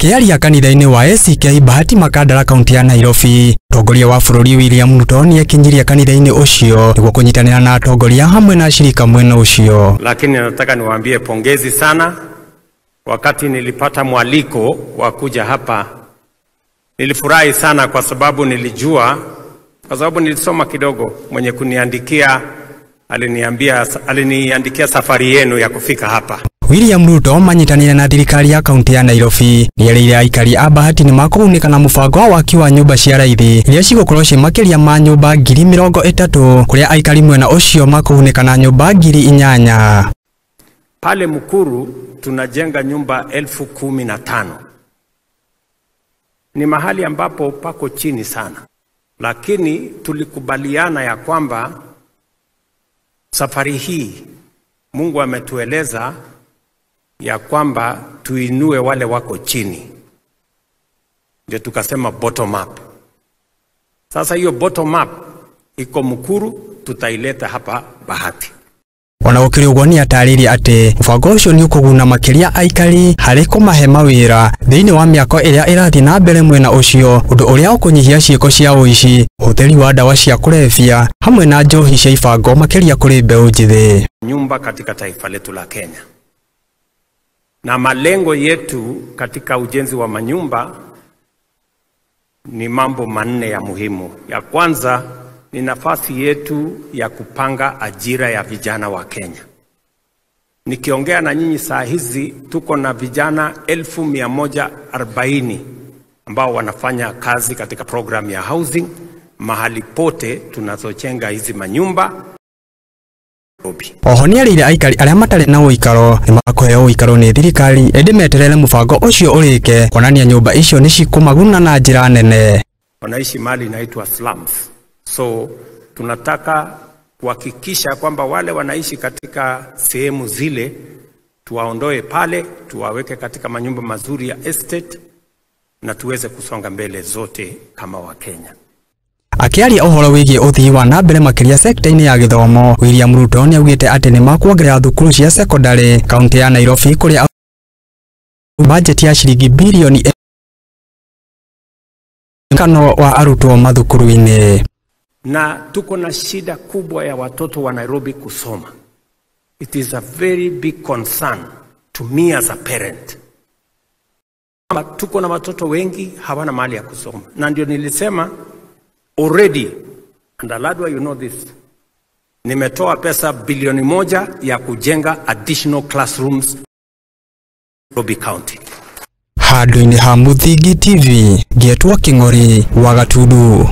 Akĩaria kanitha-inĩ wa ACK Bahati Makandara kaunti ya Nairobi, mũtongoria wa bũrũri William Ruto nĩekinyirie kanitha-inĩ ũcio nĩguo kũnyitanĩra na atongoria hamwe na ashirika mwena ũcio. Lakini nataka niwaambie pongezi sana. Wakati nilipata mwaliko wa kuja hapa nilifurahi sana, kwa sababu nilijua, kwa sababu nilisoma kidogo. Mwenye kuniandikia aliniandikia safari yenu ya kufika hapa. William Ruto manyitanire na thirikari ya kaunti ya Nairobi nĩerĩire aikari a Bahati nĩmakũgunĩka na mũbango wa waki wa nyũmba cia raithi iria cigũkorwo ciĩ makĩria ma nyũmba 30,000 kũrĩa aikari mwena ũcio makũgunĩka na nyũmba 8,000. Pale Mukuru tunajenga nyumba 15,000. Ni mahali ambapo pako chini sana, lakini tulikubaliana ya kwamba safari hii Mungu ametueleza ya kwamba tuinue wale wako chini. Ndio tukasema bottom up. Sasa hiyo bottom up iko Mukuru, tutaileta hapa Bahati. Ona gũkĩrĩ ũguo nĩatarĩirie atĩ mũbango ũcio nĩũkũguna makĩria aikari harĩ kũmahe mawĩra thĩinĩ wa mĩako ĩrĩa ĩrathiĩ na mbere mwena ũcio, ũndũ ũrĩa ũkũnyihia ciĩko cia ũici, ũhũthĩri wa ndawa cia kũrebia hamwe na njohi cia ibango makĩria kũrĩ mbeũ njĩthĩ. Nyumba katika taifa letu la Kenya, na malengo yetu katika ujenzi wa manyumba ni mambo manne ya muhimu. Ya kwanza ni nafasi yetu ya kupanga ajira ya vijana wa Kenya. Nikiongea na nyinyi saa hizi tuko na vijana 140,000 ambao wanafanya kazi katika program ya housing mahali pote tunazojenga hizi manyumba. Oho nĩerĩire aikari arĩa matarĩ na ũikaro nĩmakũheo ũikaro nĩ thirikari ĩndĩ meterere mũbango ũcio ũrĩke kuonania nyũmba icio nĩcikũmaguna na njĩra nene. Wanaishi mahali inaitwa slums. So tunataka kuhakikisha kwamba wale wanaishi katika sehemu zile tuwaondoe pale, tuwaweke katika manyumba mazuri ya estate na tuweze kusonga mbele zote kama Wakenya. Akĩaria ũhoro wĩgiĩ ũthii wa na mbere makĩria sekta-inĩ ya gĩthomo, William Ruto nĩaugĩte atĩ nĩmakuongerera thukuru cia sekondarĩ kaunti ya Nairobi kũrĩa bajeti ya ciringi bilioni 5 wa arutwo mathukuru-inĩ. Na tuko na shida kubwa ya watoto wa Nairobi kusoma. It is a very big concern to me as a parent. Tuko na watoto wengi hawana mahali ya kusoma. Na ndio nilisema already, and Aladwa, you know this, nimetoa pesa bilioni 1 ya kujenga additional classrooms Nairobi County. Handũ-inĩ ha Mũthingi TV, ngĩetwo Kĩng'ori wa Gatundu.